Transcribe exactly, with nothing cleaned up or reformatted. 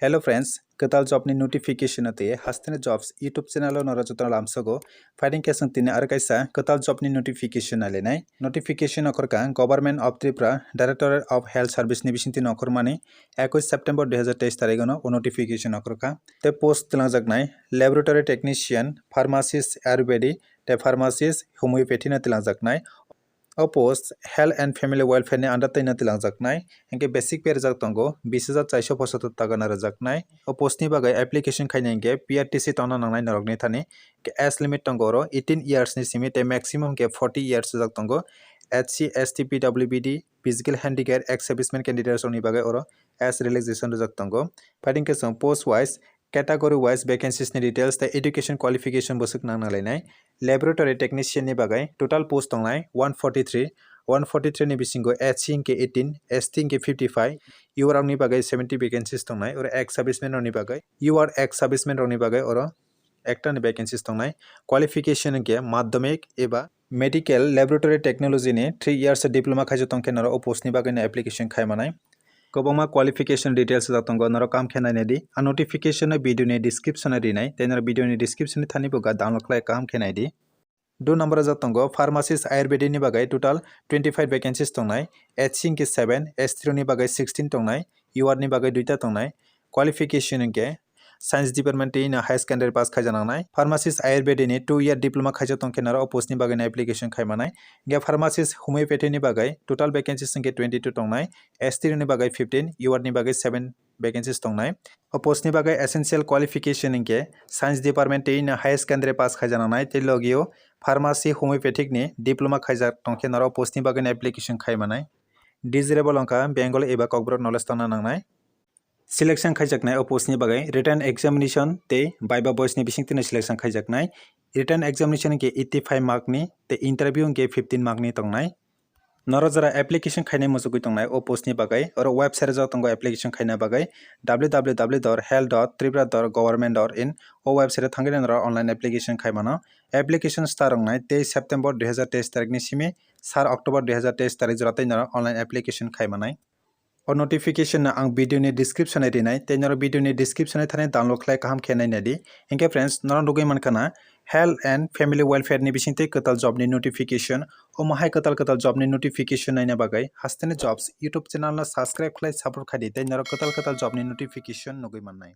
Hello friends, kwtal job ni notification o tei Hasteni Jobs YouTube channel o norok jotono lamsogo. Phaiding khe chwng tini aro kaisa kwtal job ni notification nailainai. Notification okhorkha Government of Tripura, Directorate of Health Service ni bisingtwi okhormani ekoi September dui hazar teis tarikh no o notification okhorkha. Tei post twlangjaknai Laboratory Technician, Pharmacist Ayurvedic tei Pharmacist Homeopathy no twlangjaknai. O post Health and Family Welfare ni under twi no twlangjaknai, hinkhe basic pay rwjak tongo bis hajar chairso pochatur taka no rwjaknai. O post ni bagwi application khaina hinkhe P R T C tongna nangnai norokni thani. Hinkhe age limit tongo oro eighteen years ni simi tei maximum hinkhe forty years rwjak tongo. S C, S T, P W B D, physical handicap, ex serviceman candidates rokni bagwi oro age relaxation rwjak tongo. Phaiding khe chwng post wise, category wise vacancies ni details tei education qualification bo swk nang nanglainai. Laboratory technician ni bagwi total post tongnai one forty three, one forty three ni bisingo S C hinkhe eighteen, S T hinkhe fifty five, U R ni bagwi seventy vacancies tongnai, oro ex serviceman rokni bagwi, U R ex serviceman rokni bagwi oro ekta ni vacancies tongnai. Qualification hinkhe madhyamik eba medical laboratory technology ni three years diploma khaijak tongkhe norok o post ni bagwi no application khai manai. Kwbangma qualification details rok tongo, norok kaham khe nainai di. A notification no video ni description o rinai, tei norok video ni description ni thani bo ga download khlai kaham khe nai di. Do number rok tongo, pharmacist Ayurvedic ni bagwi total twenty five vacancies tongnai, S C hinkhe seven, S T ni bagwi sixteen tongnai, U R ni bagwi duita tongnai. Qualification hinkhe science department tei no higher secondary pass khaijak nangnai. Pharmacist Ayurvedic ni two year diploma khaijak tongkhe norok o post ni bagwi no application khai manai. Hinkhe pharmacist homeopathy ni bagwi total vacancies hinkhe twenty two tongnai, S T ni bagwi fifteen, U R ni bagwi seven vacancies tongnai. O post ni bagwi essential qualification hinkhe science department tei no higher secondary pass khaijak nangnai tei logio pharmacy homeopathic ni diploma khaijak tongkhe norok post ni bagwi no application khai manai. Desirable wngkha Bengali eba Kokborok knowledge tongna nangnai. Selection khaijaknai o post ni bagwi written examination tei viva voice ni bisingtwi no selection khaijaknai. Written examination hinkhe eighty five mark ni tei interview hinkhe fifteen mark ni tongnai. Norok jora application khainai muchugwi tongnai o post ni bagwi, oro website rok tongo application khaina bagwi, W W W dot health dot tripura dot government dot in. O website o thangwi norok online application khai mano. Application start wngnai teis September dui hazar teis tarikh ni simi sar October dui hazar teis tarikh jora tei norok online application khai manai. O notification no ang video ni description o rinai, tei norok video ni description o thani download khlai kaham khe naina di. Hinkhe friends, norok nugwi mankha na Health and Family Welfare ni bisingtwi kwtal job ni notification. Omo hai kwtal kwtal job ni notification naina bagwi Hasteni Jobs YouTube channel no subscribe khlai support khai di, tei norok kwtal kwtal job ni notification nugwi mannai.